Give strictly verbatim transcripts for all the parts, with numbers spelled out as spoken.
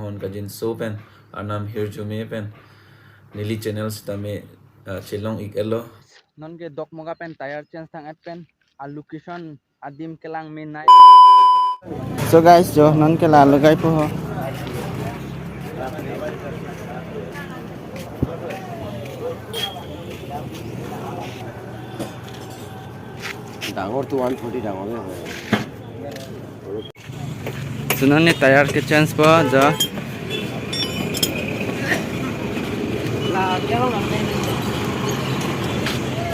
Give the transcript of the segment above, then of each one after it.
Mon kajinso pen, arnam hirjume pen, neli channel sitame, ah, chelong ik-etlo. Nonke Dokmoka pen tire change tang-et pen, a location adim kelang me nai. So guys, jo nonke la logai po ho. ডাঙৰটো one forty ডাঙৰে হয়। So nonke tire ke change po jo.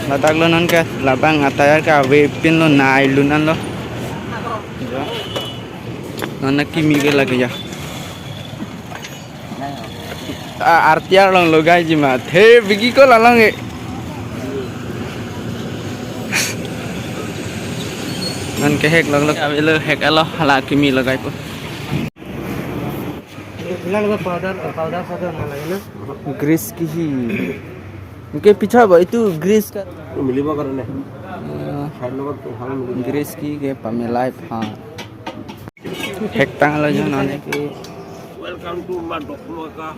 Ladak lo nonke labang a tire ke ave pinlo, nai lun-an lo. Jo. Non akimi ke lake jo. Ah, R T R along logaiji ma. The bigi ko lalong e. Nonke hek lok lok avelo, hek-etlo, hala akimi logai po. এইবিলাক লগত powder, powder চাউডাৰ নালাগে ন? Grease কি hi? Nonke pichha ba itu grease ka. মিলিব কাৰণে। অ। খাই লগত ভাল মিলিব। Grease ki ke pamelai pha. Hek tanglo jo nonke. Welcome to my Dokmoka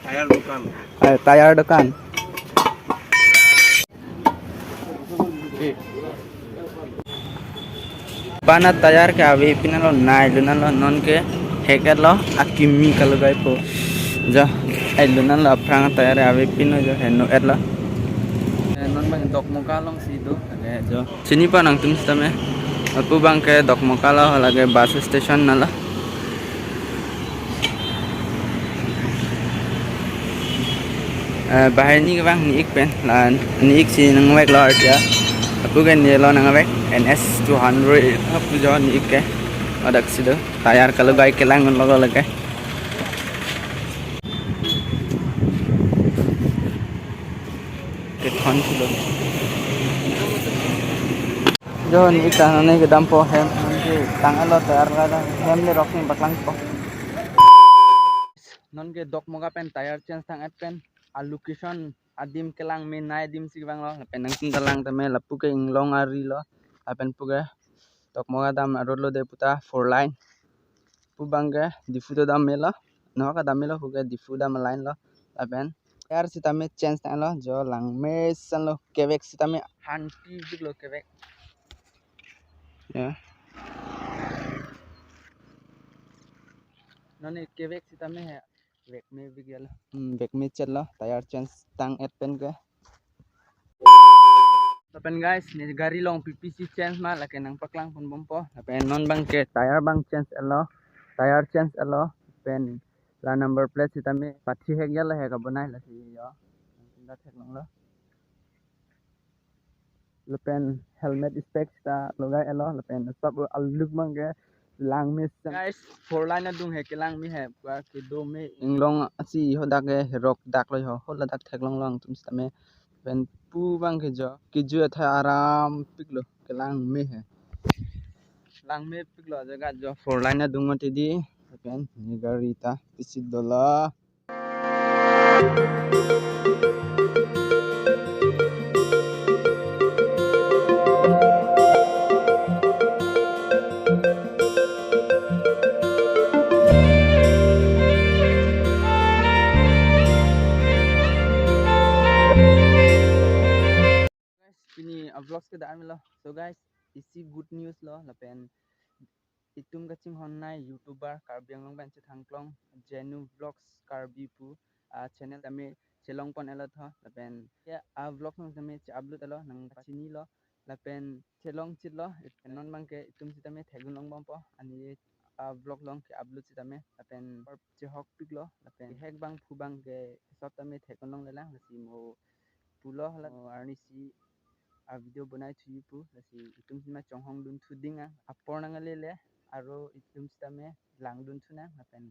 tire dukan. Ah, tire dukan. Pana tire ke ave pinlo, nai lun-an lo, nonke hek-etlo, akimi kalogai po. Jo, ai lun-an lo, aphrang tire ave pinlo jo, heno-etlo. Eh, non bang Dokmoka alongsi do, ake jo. Chini po nangtum sitame. Lapu bang ke Dokmoka lo, lake bus station nalo. Eh, bahai ni kevang ni ik pen, la ni ik si nangvek lo arja. Lapu ke ni lo nangvek N S two hundred, lapu jo ni ik ke. Ladak si do, tire kalogai kelang lo lake. Kethon si do. Jo ni ik ta nonke kedam po hem, nonke tang-etlo tire ladak hem le rok ni paklang po. Nonke Dokmoka pen tire change tang-et pen a location adim kelang me nai adim si vanglo, lapen nangtum ta lang tame lapu ke Inglong ari lo, lapen pu ke Dokmoka dam a-road lo de puta four lane. Pu bang ke Diphu to dam melo, no ka dam melo, pu ke Diphu dam line lo, lapen tire sitame change tanglo, jo lang mesen lo, kevek sitame hanti jik lo kevek. Ya. Nonke kevek sitame he vek me bigel. Hmm, vek me chetlo, tire change tang-et pen ke. Lapen guys, ne gari along P P C change ma, lake nangpaklang ponbompo. Lapen non bang ke tire bang change-etlo, tire change-etlo. Lapen la number plate sitame pathi hek-etlo, hek abonai lasi jo. Nangtum ta theklonglo. Lapen helmet spec ta logai-etlo, lapen sab a-look bang ke lang mesen. Guys, four lane adung he kelang me he, pua kedo me. Inglong asi ho dak ke, rok dak lo ho, ho ladak theklonglo nangtum sitame. Lapen pu bang ke jo, keju atha aram piklo, kelang me he. Lang me piklo, jaga jo four lane adung mati di, lapen ne gari ta pisit dolo. Guys, pini a-vlogs ke dak melo. So guys, isi good news lo, lapen itum kachinghon nai YouTuber Karbi Anglong pen chethangklong Jenu Vlogs Karbi pu, ah, channel tame chelong pon-etlo tho, lapen ya a-vlog nang tame che-upload-etlo, nangpachinilo, lapen chelong chitlo, non bang ke itum sitame thekdun longbompo, ani a-vlog along ke-upload sitame, lapen chehok piklo, lapen hek bang phu bang ke sot tame thekdun longlelang, lasi mo pulo hala mo arnisi a-video bonai thuji pu, lasi itum sitame chonghong dun thu ding a, apor nang ale le, aro itum sitame langdun thunang, lapen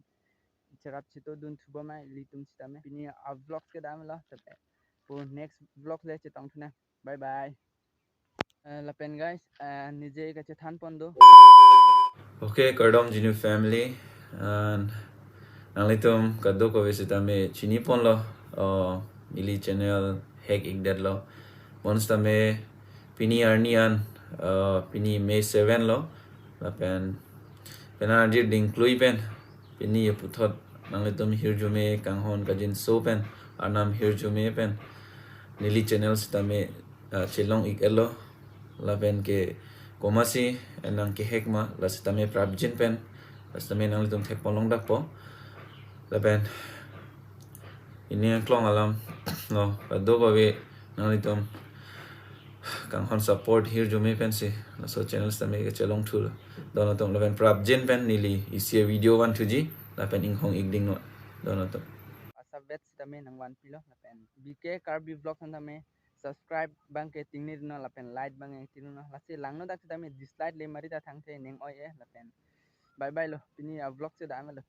cherap cheto dun thubom ai ilitum sitame. Pini a-vlog ke dak melo, lapen pu next vlog le chetong thunang. Bye bye. Eh, lapen guys, eh, nije kachethan pon do. Okay, kardom Jinu family. And nanglitum kadokave sitame chini ponlo, oh, ili channel hek ikdetlo. Bonsitame pini arni an, uh, pini May seven lo. Lapen Penang arjir dingklui pen pini ya puthot nanglitum hirjume kanghon kajinso pen, arnam hirjume pen neli channel sitame, ah, chelong ik-etlo. Lapen ke komatsi nangkehek ma, la sitame prapjin pen, la sitame nanglitum thekpon longdakpo. Lapen pini angklong alam lo, kadokave nanglitum kanghon support hirjume pensi laso channel sitame kachelong thulo. Don atum, lapen prapjin pen neli isi video vanthuji, lapen inghong ik dingno, don atum. Asap vet sitame nangvanpilo, lapen B K Karbi Vlog sitame subscribe abang ke tingnirno, lapen like abang ke tingnirno. Lasi langno dak sitame dislike le mari ta thangthe ning oi-e, lapen bye bye lo, pini a vlog si dak lo.